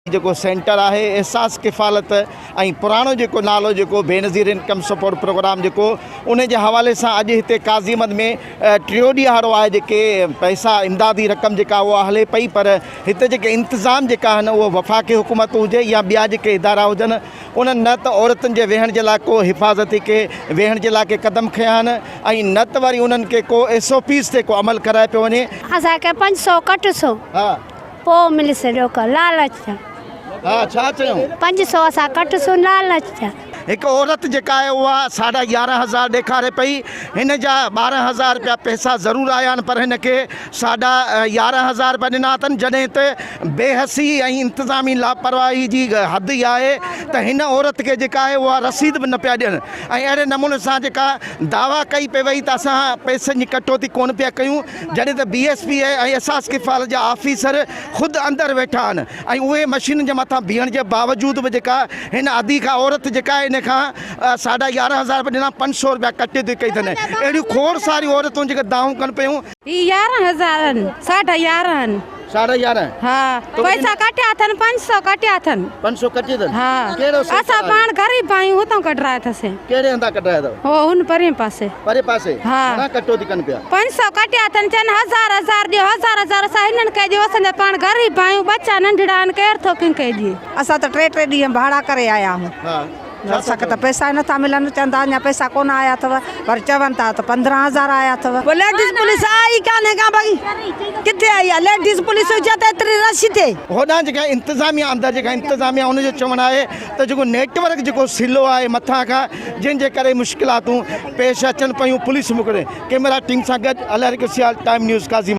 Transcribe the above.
جيڪو سينٽر آهي احساس ڪفالت ۽ پراڻو جيڪو نالو جيڪو بينظير انڪم سپورٽ پروگرام جيڪو ان جي حوالي سان اڄ هتي قاضي احمد ۾ ٽيون ڏيهاڙو آهي جيڪي پئسا امدادي رقم جيڪا اها هلي پئي پر هتي جيڪي انتظام جيڪا آهن اهو وفاقي حڪومت هجي يا ٻيا جيڪي ادارا هجن انهن نه ته عورتن جي ويهڻ جي لاء ڪو حفاظتي ڪي ويهڻ جي لاء ڪي قدم کنيا آهن ۽ نه ته وري انهن کي ڪو ايس او پيز تي ڪو عمل ڪرايو پيو وڃي. اسان کي 500 ڪٽ سو. ها. پوء مليس روڪ لالچ جا. ها ڇا چيائون؟ 500 اسان ڪٽ سو لالچ جا. هڪ عورت جيڪا آهي اها ساڍا 11 هزار ڏيکاري پئي، هن جا 12 هزار رپيا پئسا ضرور آيا آهن پر هن کي ساڍا 11 هزار رپيا ڏنا اٿن، جڏهن ته بي حسي ۽ انتظامي لاپرواهي جي حد اها آهي ته هن عورت کي جيڪا آهي اها رسيد به نه پيا ڏين ۽ اهڙي نموني سان جيڪا دعويٰ ڪئي پئي وئي ته اسان پئسن جي ڪٽوتي ڪونه پيا ڪيون. جڏهن ته بي ايس پي ۽ احساس ڪفالت جا آفيسر خود اندر ويٺا آهن ۽ اهي مشينن جي مٿان بيهڻ جي باوجود به جيڪا هن ادي کان عورت جيڪا آهي ان کان ساڍا 11 هزار رپيا ڏنا 500 رپيا ڪٽي ٿي ڪئي اٿن اهڙيون کوڙ ساريون عورتون جيڪي دانهون ڪن پيون. هي 11 هزار آهن ساڍا 11 آهن. ساڍا 11 ها پئسا ڪٽيا اٿن 500 ڪٽيا اٿن. 500 ڪٽي اٿن ها ڪهڙو سينٽر اسان آهي؟ پاڻ غريب آهيون هتان ڪڍرايا اٿسين. ڪهڙي هنڌان ڪڍرايا اٿو؟ هو هن پرين پاسي. پري پاسي ها. گهڻا ڪٽوتي ڪن پيا؟ 500 ڪٽيا اٿن چون هزار هزار ڏيو هزار هزار اسان هنن کي ڏيو اسان جا پاڻ غريب آهيون ٻچا ننڍڙا آهن ڪير ٿو ڪنهن کي ڏئي. اسان ته ٽي ٽي ڏينهن ڀاڙا ڪري آيا آهيون. ها ڇا اسان کي ٿا ته چون؟ پئسا ئي نٿا ملن چون ٿا اڃا پئسا ڪونه آيا اٿو پر چون ٿا ته 15 هزار آيا اٿو. پوء ليڊيز پوليس آئي ڪانهي ڪا ڀئي ڪٿي آئي آ ليڊيز پوليس هجي ته ايتري رش ٿئي. هوڏانهن جيڪا انتظاميا اندر جيڪا انتظاميا ان جو چوڻ آهي ته جيڪو نيٽ ورڪ جيڪو سلو آهي مٿان کان جنهن جي ڪري مشڪلاتون پيش اچن پيون پوليس مقرر ڪيمرا ٽيم سان گڏ الهرکيو سيال ٽائيم نيوز قاضي.